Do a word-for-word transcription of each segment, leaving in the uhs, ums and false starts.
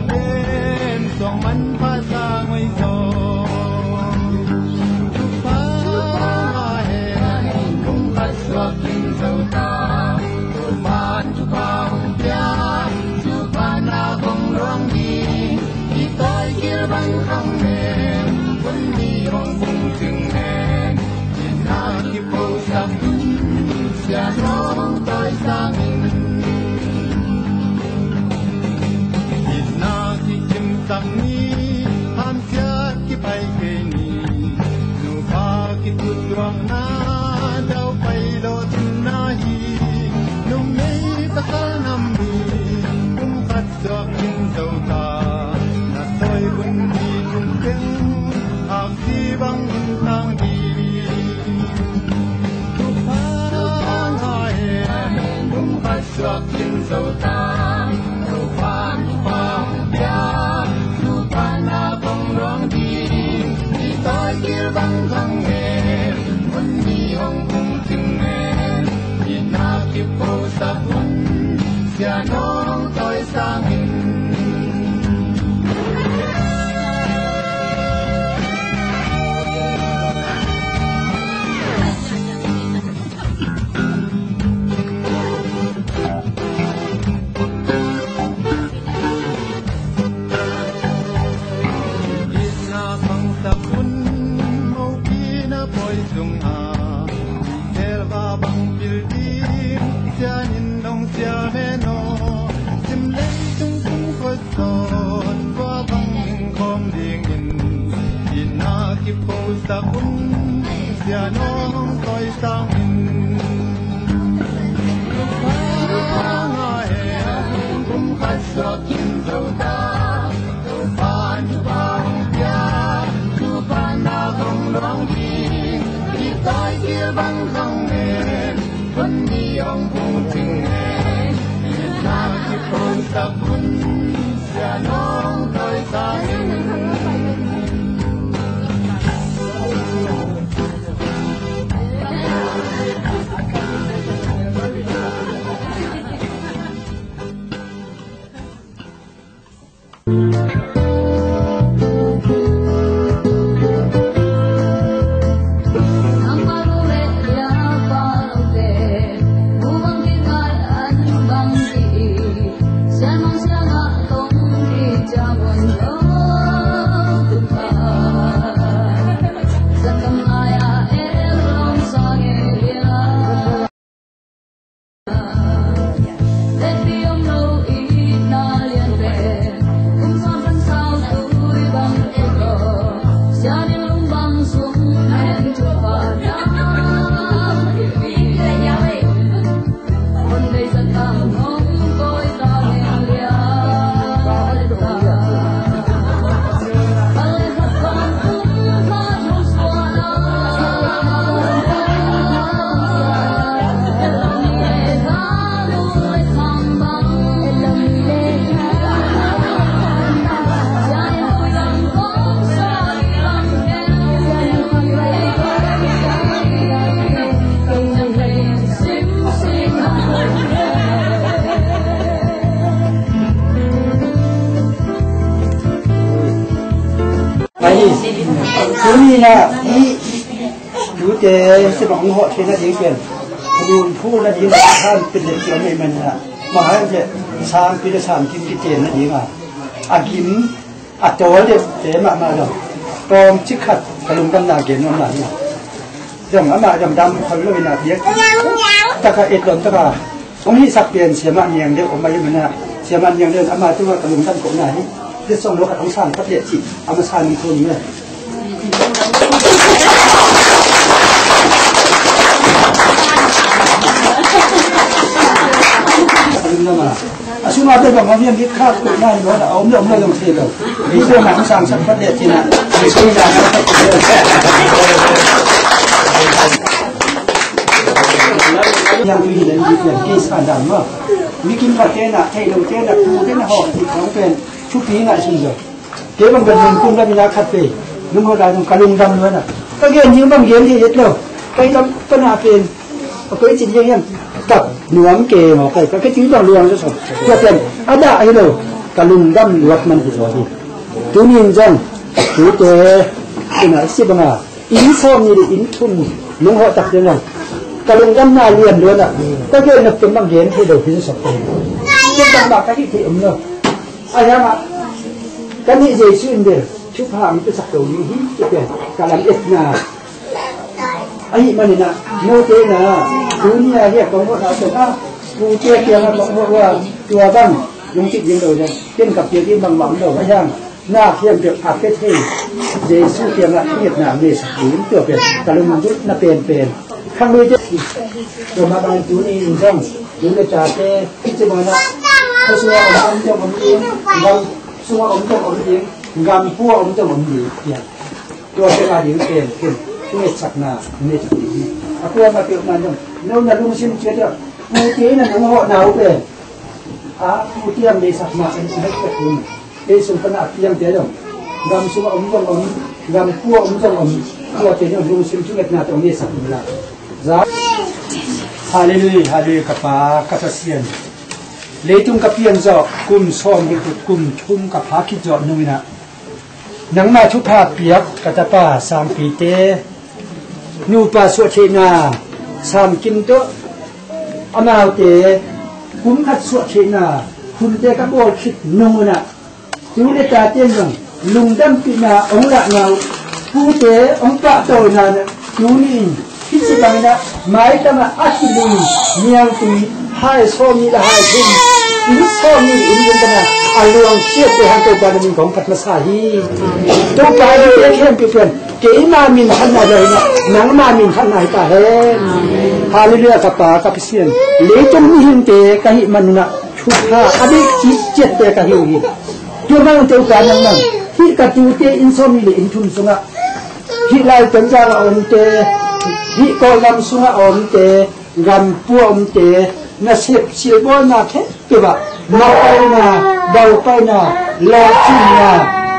Pen suang manpha sa ngoi zaw. Thupha ngah hen kum khat suak in zo ta. Topa'n thupha hong pia, thupha na kong luang ding. Kitawi kil bang khang men, hun ni hong kung cing hen. Itna kiphosak in, Sia Nong Tawi sangin. Itna kikimsak ni, hamsia kipai kei ni. Nupa kitutuakna, daupai lo tunna hi. Numei takal nam ni, kum khat suak in zo ta. Na tawi hun ni tum teng, aksi bang in tang ding. Thupha ngah hen kum khat suak in zo ta. Thupha, thupha hong pia, thupha na kong luang ding. Kitawi kil bang khang hen, mun ni hong kung cing hen. Itna kiphosak un, Sia Nong Tawi sangin. Itna pangsak un, mopina pawi sungah. Selva bang pil ding, Sia Nin Nong Sia Meno. Sim leitung tung khuat sawn, tua bang ding khawm dingin. Itna kiphosak un, Sia Nong Tawi sangin. Thupha ngah hen kum khat suak in zo ta. Thupha, thupha hong pia, thupha na kong luang ding. Kitawi kil bang khang men, hun ni hong kung cing hen. Itna kiphosak un, Sia Nong Tawi sangin. Ahi, tuni na i tute si bang hong hawh theihna ding pen, lun phu na ding a than pit le ciam mei man na, ma hai le sang pit le sang kim kiten na ding a, a gim a tawl deuh te mahmah zong tawm cik khat ka lungdamna gen nuam lai hi. Zong amah zong dam khol lo in a biak taka et lom taka hong hihsak pen Siamah Niang deuh om ahi mana, Siamah Niang deuh in amah tungah ka lungdam kohna hi. Deuh song lo khat hong sang khat leh cih a masa ning tho ning le. Ka lungdam a. A sungah pen bang om hiam, hi khat koihna hi lo, a om lo om lo zong thei lo. Hi pen a hong sang sak khat leh cih na. Yang tu hi dan hi pen kei sa dan maw. Mi kim khat te na, thei lo te na, thu te na hawh, hi khong pen thupi ngah sung zo. Kei bang bel nungkum lam in a khat vei nung hawh lai nung ka lungdam lua na. Ka gen ding bang gen thei et lo. Kei lam pan a pen a koi cin hiam hiam. Kap nuam kei maw kei. Ka kei cin bang luang sa sawm. Tua pen a dah hi lo. Ka lungdam luat man hi zaw hi. Tuni in zong tute ina si banga inn sawm nih le inn thum nong hawh tak ciang zong ka lungdamna lian luan ah ka gen nop pen bang gen thei lo hi zaw sak hi. Ken bangmah ka hih theih om lo. A hiangah ka nih Jesu in bel thupha ang piasak lo ding hi ci pen ka lam etna ahih manin ah, note in ah, tuni a hiah kong hawh na tawh a, pute kiangah kong hawh uh a, tua bang lungkip ding lo ding, ken ka pia ding bangmah om lo, a hiang na khempeuh a pia thei, Jesu kiangah ngetna ngeisak ding, tua pen ka lungdamna penpen. Khang lui te, tua mah bang tuni in zong, tuni tate, kici bang na, khua sungah om om zong om ding, gam sungah om zong om ding, gam pua om zong om ding, pian. Tua pen a ding pen ken thu ngetsakna ngetsakna hi. A kuamah peuhmah in zong no na lungsim ciat ah pute in a nong hawhna uh pen a pute a meisakna a ngetsakna hi. Kei sung pan a piangte zong gam sungah om zong om, gam pua om zong om, tuate zong lungsim thu ngetna tawh ngetsakna za. Halleluiah, halleluiah, ka Pa, ka Pasian. Leitung ka pian zawh kum sawm nih kut kum thum ka pha khit zawh nung in ah nangma thupha piak ka tapa Sangpite nupa suah theihna Samkim tawh amaute kum khat suah theihna hunte ka bawl khit nung un ah tu le tate in zong lungdampihna hong lahna uh pute hong pahtawina tuni in hih ci bangin ah maitamah a kilui niangtui hai sawm nih le hai thum inn sawm nih inn dun tana a luang ciatte hang Topa na min kong phat masa hi. Topa dingte khempeuh pen keima min khatna lo hi na, nangma min khatna hi ta hen. Halleluiah, ka Pa, ka Pasian. Leitung mihingte ka hih manun ah thupha a deih ciatte ka hi uh hi. Tua bang Topa nangmah hih ka tute inn sawm nih le inn thum sungah hih Lai Tonzang a omte, hih Kawlgam sungah a omte, gam pua omte, nasep silbawlna khempeuh ah mapaina, daupaina, lawhcinna,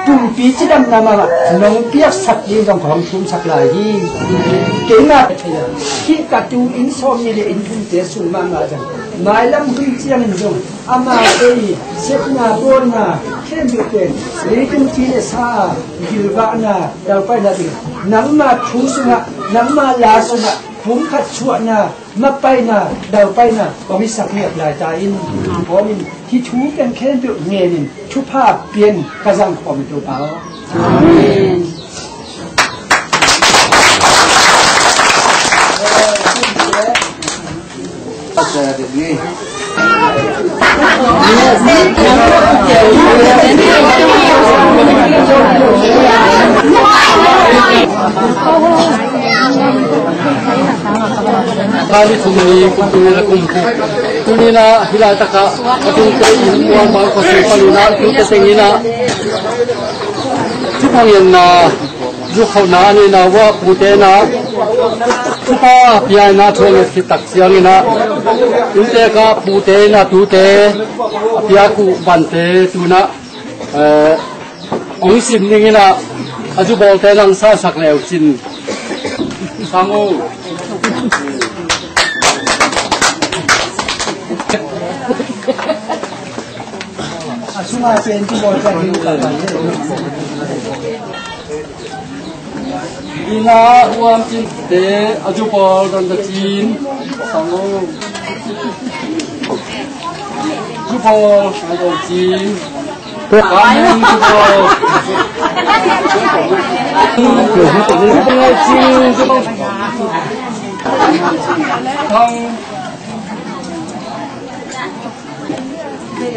pumpi cidamna mahmah nong piaksak ding zong kong thumsak lai hi. Keimah hih ka tu inn sawm nih le inn thumte sung mahmah zong mailam hun ciangin zong amau ei sepna bawlna khempeuh pen leitung pi le sa a gilvahna, daupaina ding nangma thu sungah, nangma la sungah pumkhat suahna, mapaina, daupaina hong hisak ngiat lai ta in. Amen. Hih thu pen khempeuh ngenin thupha pian ka zang khawm hi Topa aw. Amen. Kali thum ni kum kum ni la kum kum. Tuni na hilai taka a tung te in uang bang ko si palu na tu te teng ina. Thupha ngenna, zukhauhna a neihna uh ah pute in ah thupha piakna thu a nget khit tak ciangin ah inntek ah pute in ah tute a piak uh vante tu in ah, eh, hong sim dingin ah a zubawlte nang sasak leu cin. Sang uh. A sungah pen zubawl pen hi uh ka pai. Ina uam cinte a zubawl don da cin. Sang uh. Zubawl a don cin. Amen, zubawl. Zubawl ngai cin, zubawl. Thang.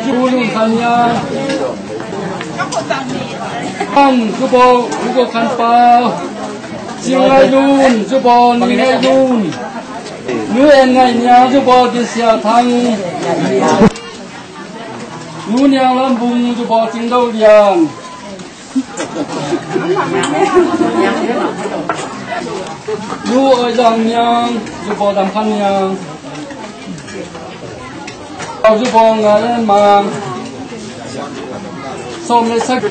Zubawlung Khan Niang. Ang, zubawl, zubawl Khan Pau. Siu Ngai Lun, zubawl Ni Ngai Lun. Nu En Ngai Niang, zubawl Din Sia Thang. Nu Niang Lam Bung, zubawl Cing Do Lian. Nu Oi Zang Niang, zubawl Dam Khan Niang. Zubawl Ngai En Mang. Sawm le sak.